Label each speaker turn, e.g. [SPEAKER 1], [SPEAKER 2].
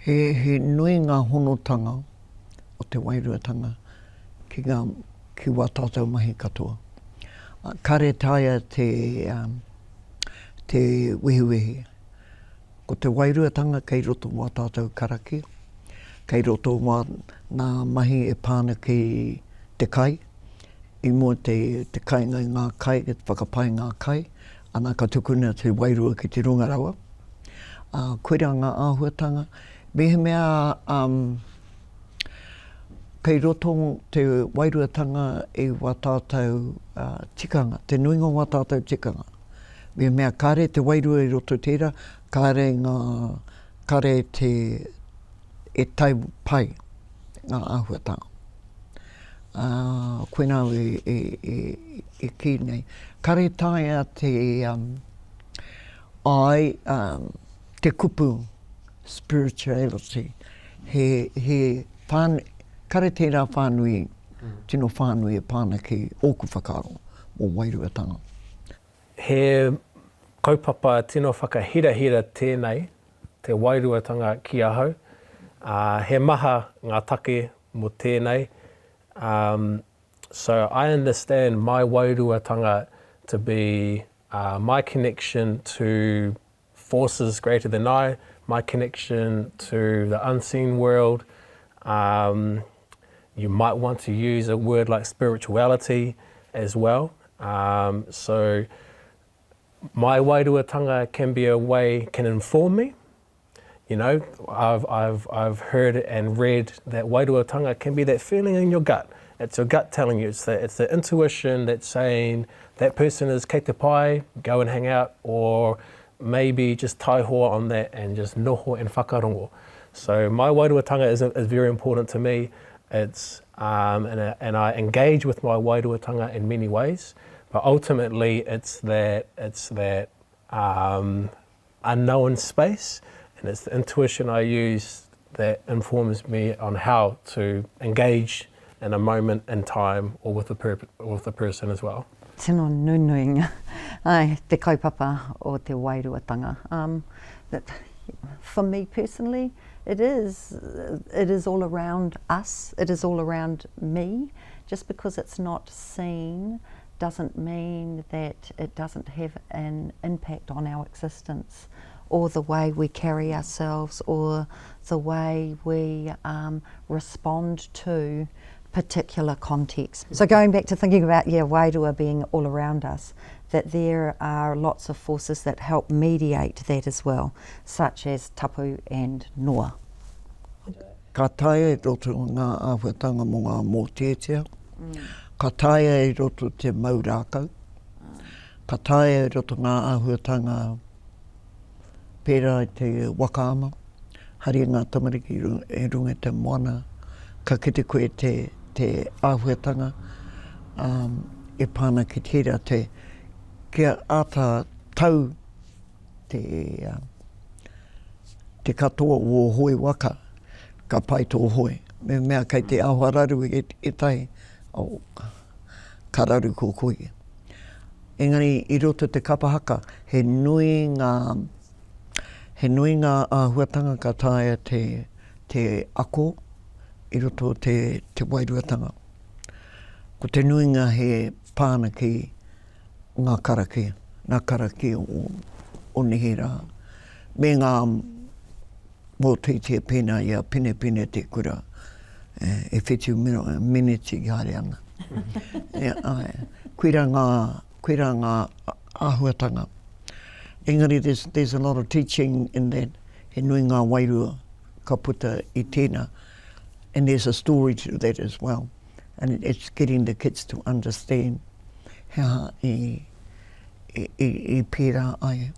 [SPEAKER 1] He, he nui ngā honotanga o te wairuatanga ki ngā, ki wā tātou mahi katoa. Kare taea te, um, te wehewehe. Ko te wairuatanga kei roto wā tātou karakia, kei roto wā ngā mahi e pā ana ki te kai, i mua te, te kainga i ngā kai, te whakapai ngā kai, ana ka tukuna te wairua ki te runga rawa. Ā, koirā ngā āhuatanga. Mehemea um, kei roto te wairuatanga i wā tātou uh, tikanga, te nuinga o wā tātou tikanga. Mehemea kāre te wairua i roto tērā, kāre ngā, kāre te, e tau pai ngā āhuatanga. Ā, koinā au e, e, e, e kī nei. Kāre taea te, um, ai, um, te kupu spirituality, he, he whānui, kāre tērā whānui, tino whānui e pā ana ki ōku whakaaro mō wairuatanga.
[SPEAKER 2] He kaupapa tino whakahirahira tēnei, te wairuatanga ki ahau. Ā, he maha ngā take mō tēnei. Um, so I understand my wairuatanga to be uh, my connection to forces greater than I, my connection to the unseen world. Um, you might want to use a word like spirituality as well. Um, so my wairuatanga can be a way, can inform me. You know, I've, I've, I've heard and read that wairuatanga can be that feeling in your gut. It's your gut telling you. It's the, it's the intuition that's saying that person is kei te pai, go and hang out, or maybe just taihoa on that and just noho and whakarongo. So my wairuatanga is, is very important to me. It's, um, and, I, and I engage with my wairuatanga in many ways, but ultimately it's that, it's that um, unknown space, and it's the intuition I use that informs me on how to engage in a moment in time or with a, per with a person as well.
[SPEAKER 3] Tino nunui ai, te kaupapa o te wairuatanga. Um, that, for me personally, it is, it is all around us, it is all around me. Just because it's not seen doesn't mean that it doesn't have an impact on our existence or the way we carry ourselves or the way we um, respond to particular contexts. So going back to thinking about, yeah, wairua being all around us, that there are lots of forces that help mediate that as well, such as tapu and noa.
[SPEAKER 1] Ka taea i roto ngā āhuatanga mō ngā mōteatea, ka taea i roto te mau rākau, ka taea i roto ngā āhuatanga pērā i te waka ama, haria ngā tamariki i runga i te moana, ka kite koe te, te āhuatanga um, e pā ana ki tērā, te, kia āta tau te, uh, te katoa o ō hoe waka, ka pai tō hoe. Me mea kei te awa raru e, ētahi, oh, ka raru ko koe. Engari i roto te kapa haka, he nui ngā, he nui ngā āhuatanga ka taea te, te ako i roto te, te wairuatanga. Ko te nuinga he pāna ki ngā karakia, ngā karakia o, o neherā, me ngā mōteatea pēnā i a Pinepine te kura e, e whitu miniti haere ana. e, ai, koirā ngā, koirā ngā āhuatanga. Engari there's, there's a lot of teaching in that, he nui ngā wairua ka puta i tēnā. And there's a story to that as well. And it's getting the kids to understand he aha i, i, i, i pērā ai.